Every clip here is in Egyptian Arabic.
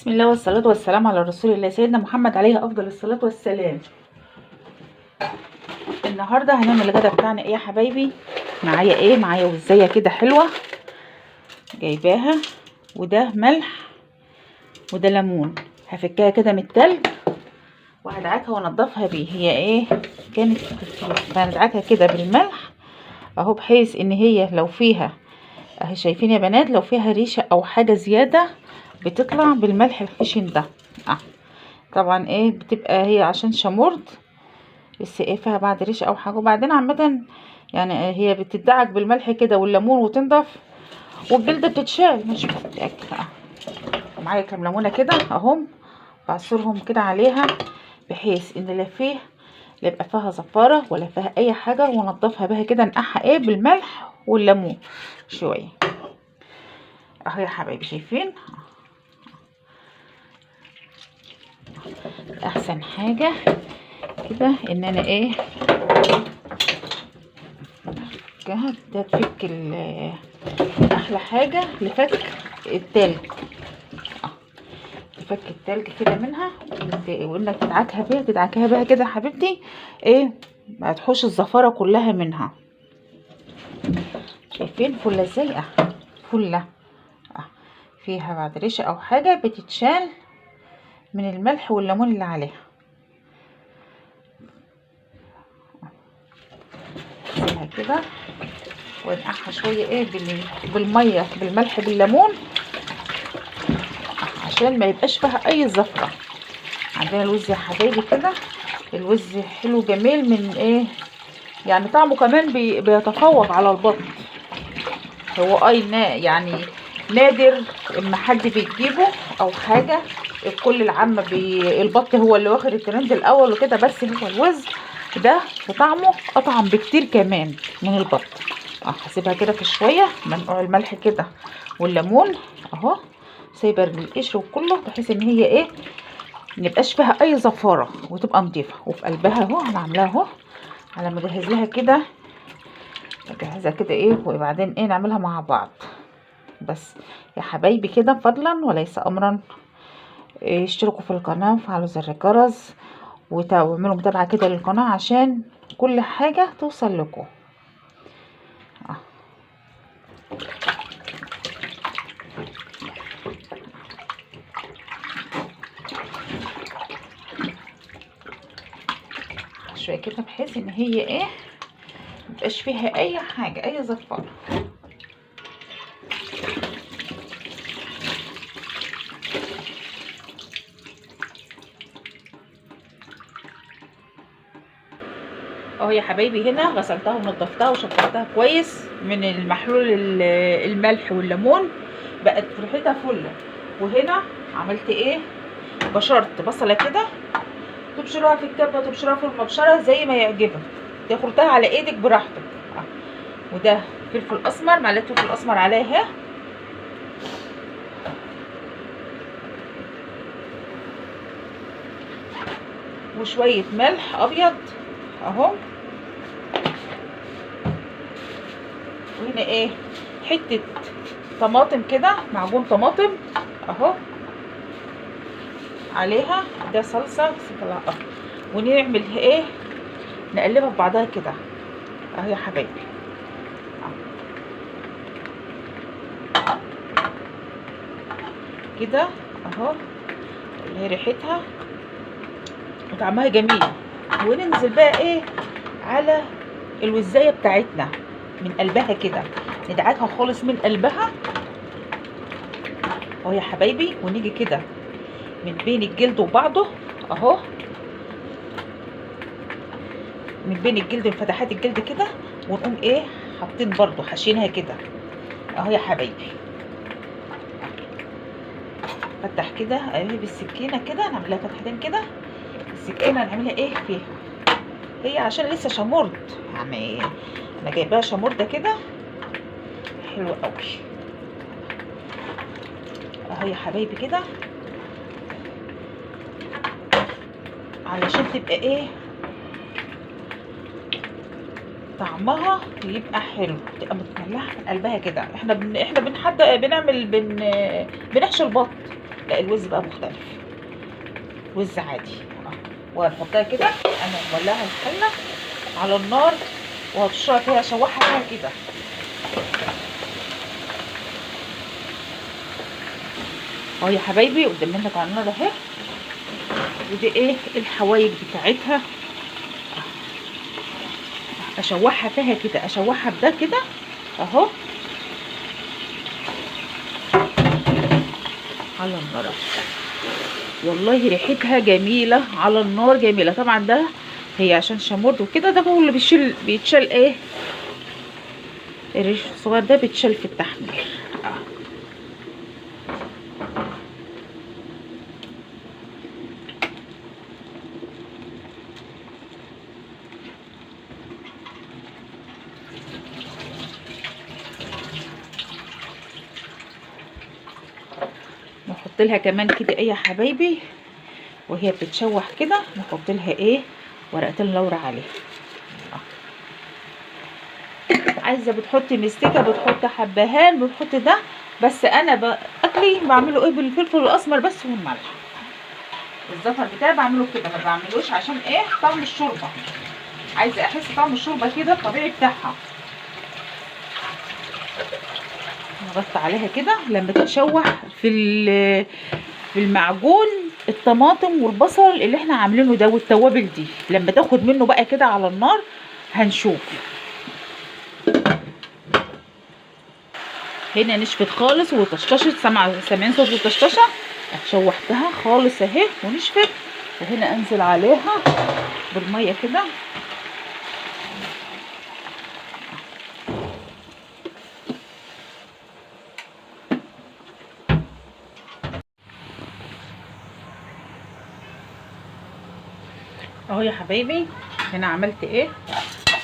بسم الله والصلاة والسلام على رسول الله سيدنا محمد عليه افضل الصلاة والسلام. النهارده هنعمل الغدا بتاعنا ايه يا حبايبي؟ معايا ايه؟ معايا وزيه كده حلوة جايباها، وده ملح وده ليمون. هفكها كده من التلج وهدعكها وانضفها بيه. هي ايه كانت؟ هندعكها كده بالملح اهو، بحيث ان هي لو فيها، اهي شايفين يا بنات، لو فيها ريشه او حاجة زيادة بتطلع بالملح الخشن ده. طبعا ايه بتبقى هي عشان شمرد بس ايه فيها بعد ريشه او حاجة. وبعدين عامة يعني هي بتدعك بالملح كده والليمون وتنضف، والجلد بتتشال مش بتتاكل. معايا كام ليمونه كده اهم، بعصرهم كده عليها بحيث ان لا فيه لا يبقى فيها زفاره ولا فيها اي حاجة، ونضفها بها كده، نقعها ايه بالملح والليمون شوية اهو يا حبايبي. شايفين احسن حاجة كده ان انا ايه ده تفك احلى حاجة لفك التلج. تفك التلج كده منها، وانك تدعكها بيها، تدعكها بيها كده يا حبيبتي ايه ما تحوش الزفاره كلها منها. شايفين فله ازاي؟ فله فيها بعد ريشه او حاجة بتتشال من الملح والليمون اللي عليها. نغسلها كده ونقعها شوية ايه بالمية بالملح بالليمون عشان ما يبقاش فيها اي زفره. عندنا الوز يا حبايبي كده، الوز حلو جميل من ايه يعني طعمه كمان بيتفوق على البط. هو اي يعني نادر اما حد بيجيبه او حاجة، الكل العامة البط هو اللي واخد الترند الاول وكده، بس هو الوز ده وطعمه اطعم بكتير كمان من البط. هسيبها كده في شوية منقوع الملح كده والليمون اهو، سايبه القشر وكله بحيث ان هي ايه ميبقاش فيها اي زفاره وتبقى نضيفه. وفي قلبها اهو انا عاملاها اهو، على ما اجهز لها كده، اجهزها كده ايه وبعدين ايه نعملها مع بعض. بس يا حبايبي كده فضلا وليس امرا اشتركوا في القناة وفعلوا زر الجرس واعملوا متابعه كده للقناة عشان كل حاجة توصل لكم. شوية كده بحيث ان هي ايه ميبقاش فيها اي حاجة اي زفاره. اهو يا حبايبي هنا غسلتها ونضفتها وشطفتها كويس من المحلول الملح والليمون، بقت ريحتها فله. وهنا عملت ايه؟ بشرت بصله كده، تبشرها في الكبه تبشرها في المبشره زي ما يعجبك، تخرطها على ايدك براحتك. وده فلفل اسمر، معلقه فلفل اسمر عليها، وشوية ملح ابيض اهو. وهنا ايه حتة طماطم كده، معجون طماطم اهو عليها، ده صلصه. ونعمل ايه نقلبها في بعضها كده اهو يا حبايبي. كده اهو اللي هي ريحتها وطعمها جميل. وننزل بقى ايه على الوزايه بتاعتنا من قلبها كده، ندعكها خالص من قلبها اهو يا حبايبي. ونيجي كده من بين الجلد وبعضه اهو، من بين الجلد وفتحات الجلد كده، ونقوم ايه حاطين برضو حاشينها كده اهو يا حبايبي. فتح كده اهي بالسكينة كده، نعملها فتحتين كده السكينة، نعملها ايه فيها هي عشان لسه شمرد، يعني انا جايباها شمرده كده حلوة قوي اهو يا حبايبي كده، علشان تبقى ايه طعمها يبقى حلو، تبقى متملحه من قلبها كده. احنا بنحد بنعمل بنحشي البط لا الوز بقى مختلف، وز عادي. وهنحطها كده، انا مولعه الحلة على النار وهتشرها فيها، اشوحها فيها كده. اهو يا حبايبي قدام منك على النار اهي. ودي ايه الحوايج بتاعتها، اشوحها فيها كده، اشوحها بده كده اهو على النار. والله ريحتها جميلة على النار، جميلة. طبعا ده هي عشان شمرد وكده، ده هو اللي بيشيل، بيتشال ايه الريش الصغير ده بيتشال في التحمير. نحط لها كمان كده ايه يا حبايبي وهي بتتشوح كده، نحط لها ايه ورقتين لورا عليها. عايزه بتحطي مستكه، بتحطي حبهان، بتحطي ده، بس انا اكلي بعمله ايه بالفلفل الاسمر بس والملح. الزفر بتاعي بعمله كده، ما بعملوش عشان ايه طعم الشوربة، عايزه احس طعم الشوربة كده الطبيعي بتاعها. نغطي عليها كده لما تتشوح في المعجون الطماطم والبصل اللي احنا عاملينه ده والتوابل دي، لما تاخد منه بقى كده على النار هنشوف. هنا نشفت خالص وطشطشت، سامعين صوت الطشطشه؟ شوحتها خالص اهي ونشفت. وهنا انزل عليها بالمية كده. اهو يا حبايبي هنا عملت ايه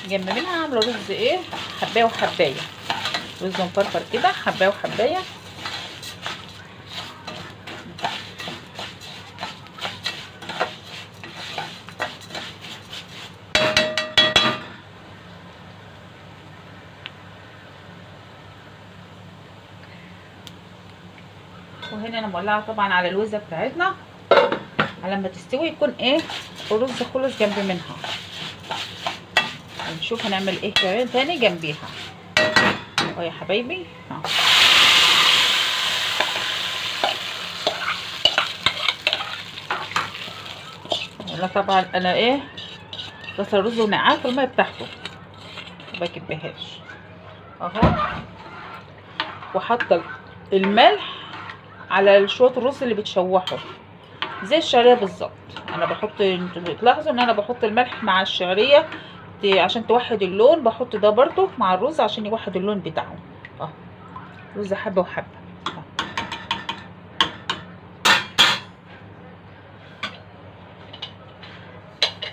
جنب منها، عامله رز ايه حبايه وحبايه، رز مفرفر كده حبايه وحبايه. وهنا انا مولعه طبعا على الوزه بتاعتنا، على ما تستوي يكون ايه الرز خلص جنب منها. هنشوف هنعمل ايه كمان تاني جنبيها. اهو يا حبايبي اهو. طبعا انا ايه بس الرز ونقعاه في المية بتاعته، ما بكبهاش اهو. وحاطه الملح على شوية الرز اللي بتشوحه زي الشعرية بالظبط. انا بحط، انتوا بتلاحظوا ان انا بحط الملح مع الشعرية عشان توحد اللون، بحط ده برضو مع الرز عشان يوحد اللون بتاعه. اهو رز حبه وحبه.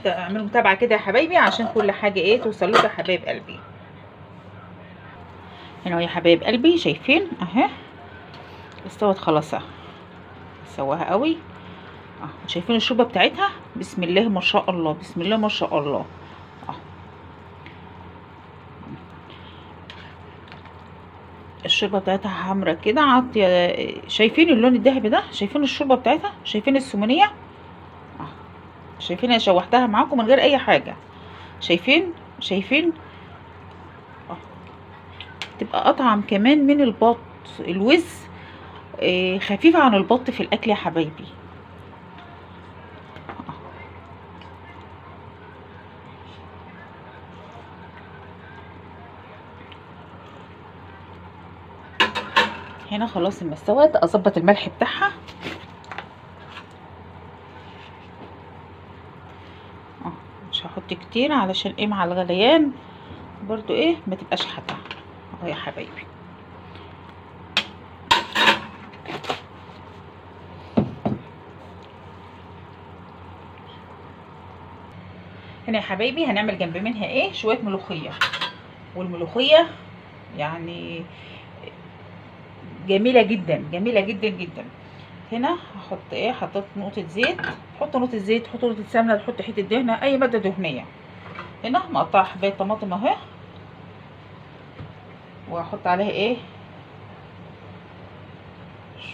اعملوا متابعه كده يا حبايبي عشان كل حاجة ايه توصل لكم يا حبايب قلبي. هنا يا حبايب قلبي شايفين اهي استوت خلاص، سواها قوي. شايفين الشوربة بتاعتها؟ بسم الله ما شاء الله، بسم الله ما شاء الله. الشوربة بتاعتها حمرا كده عاطيه، شايفين اللون الذهبي ده؟ شايفين الشوربة بتاعتها؟ شايفين السمنيه؟ شايفين انا شوحتها معاكم من غير اي حاجة. شايفين؟ شايفين؟ تبقى اطعم كمان من البط. الوز خفيفة عن البط في الاكل يا حبايبي. هنا خلاص لما استوت اظبط الملح بتاعها. مش هحط كتير علشان ايه مع الغليان برضو ايه ما تبقاش حادقه. اهو يا حبايبي. هنا يا حبايبي هنعمل جنب منها ايه شوية ملوخية. والملوخيه يعني جميلة جدا، جميلة جدا جدا. هنا هحط ايه، حطيت نقطة زيت، حط نقطة زيت، حط نقطة سمنه، تحط حتة دهنه، اي مادة دهنية. هنا مقطعه حبايه طماطم اهي، وهحط عليها ايه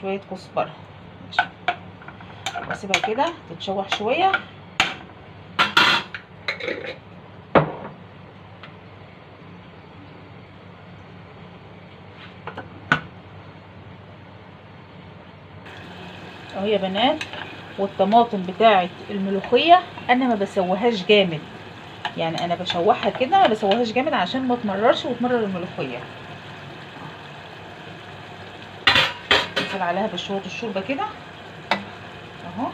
شوية كزبره. اسيبها كده تتشوح شوية. اهو يا بنات. والطماطم بتاعه الملوخية انا ما بسويهاش جامد، يعني انا بشوحها كده ما بسويهاش جامد عشان ما تمررش وتمرر الملوخية. انزل عليها بشوية الشوربة كده اهو.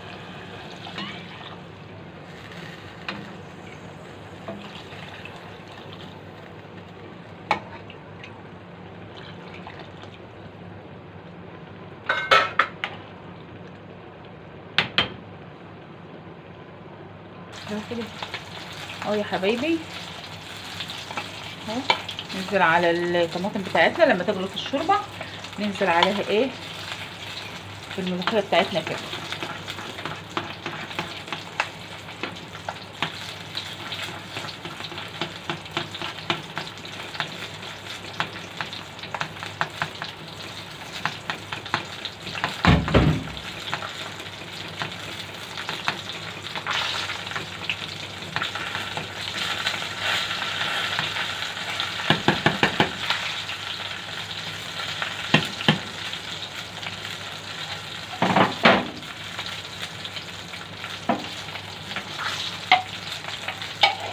اهو يا حبايبي اهو. ننزل على الطماطم بتاعتنا لما تغلي في الشوربة، ننزل عليها ايه في الملوخية بتاعتنا كده.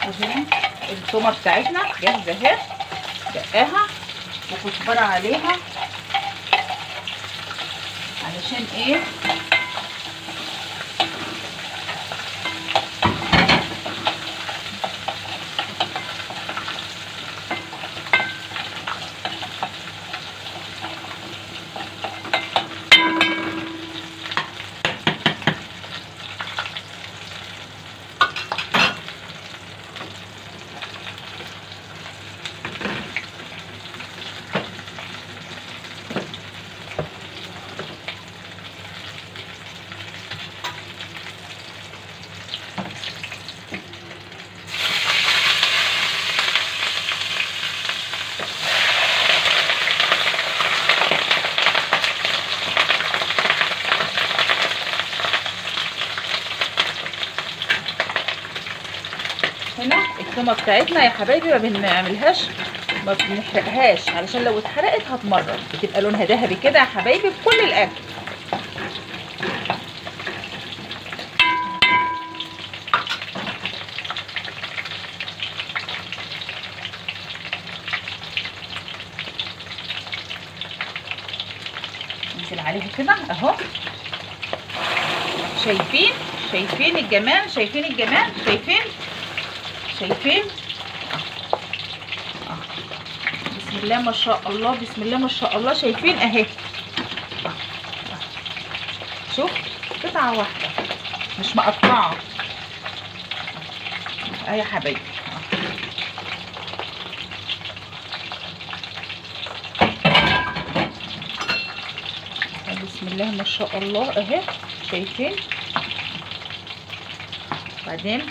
وهنا التومه بتاعتنا جاهزة اهي، دقاها وكزبره عليها علشان ايه هنا التومه بتاعتنا يا حبايبي ما بنعملهاش، ما بنحرقهاش، علشان لو اتحرقت هتمرر، بتبقى لونها ذهبي كده يا حبايبي في كل الاكل. ننزل عليها كده اهو. شايفين؟ شايفين الجمال؟ شايفين الجمال؟ شايفين؟ شايفين؟ بسم الله ما شاء الله، بسم الله ما شاء الله. شايفين اهي؟ شوف قطعة واحدة مش مقطعة اهي يا حبايبي. بسم الله ما شاء الله اهي، شايفين؟ بعدين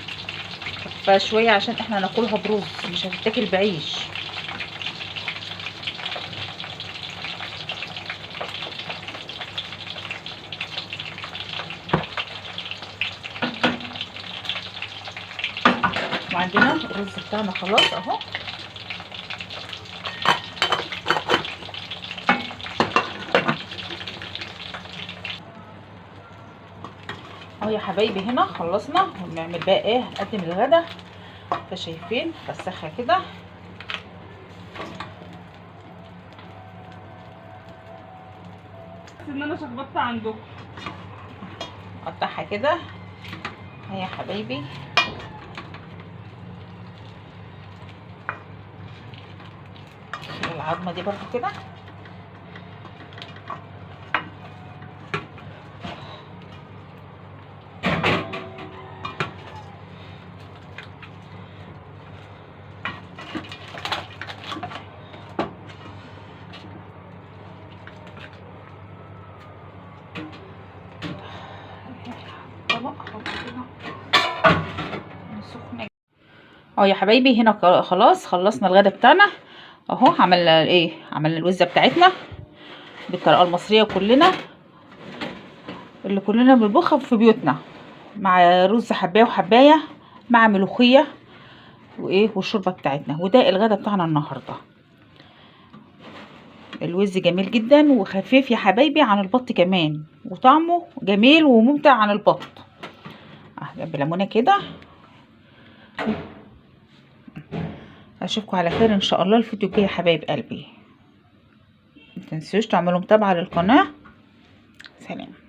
خفها شوية عشان احنا هناكلها برز، مش هتتاكل بعيش. وعندنا الرز بتاعنا خلاص اهو. اهو يا حبايبي هنا خلصنا، ونعمل بقى ايه؟ هنقدم الغدا. فشايفين فسخها كده. ان انا شخبطت عندكم. قطعها كده اهي يا حبايبي. شيل العظمة دي برضو كده. اهو يا حبايبي هنا خلاص خلصنا الغدا بتاعنا اهو. عملنا ايه؟ عملنا الوزه بتاعتنا بالطريقة المصرية كلنا. اللي كلنا بنطبخها في بيوتنا، مع رز حبايه وحبايه مع ملوخية وايه والشوربه بتاعتنا. وده الغدا بتاعنا النهارده. الوز جميل جدا وخفيف يا حبايبي عن البط كمان، وطعمه جميل وممتع عن البط. جنب ليمونه كده. اشوفكم على خير ان شاء الله الفيديو الجاي يا حبايب قلبي. متنسوش تعملوا متابعه للقناة. سلام.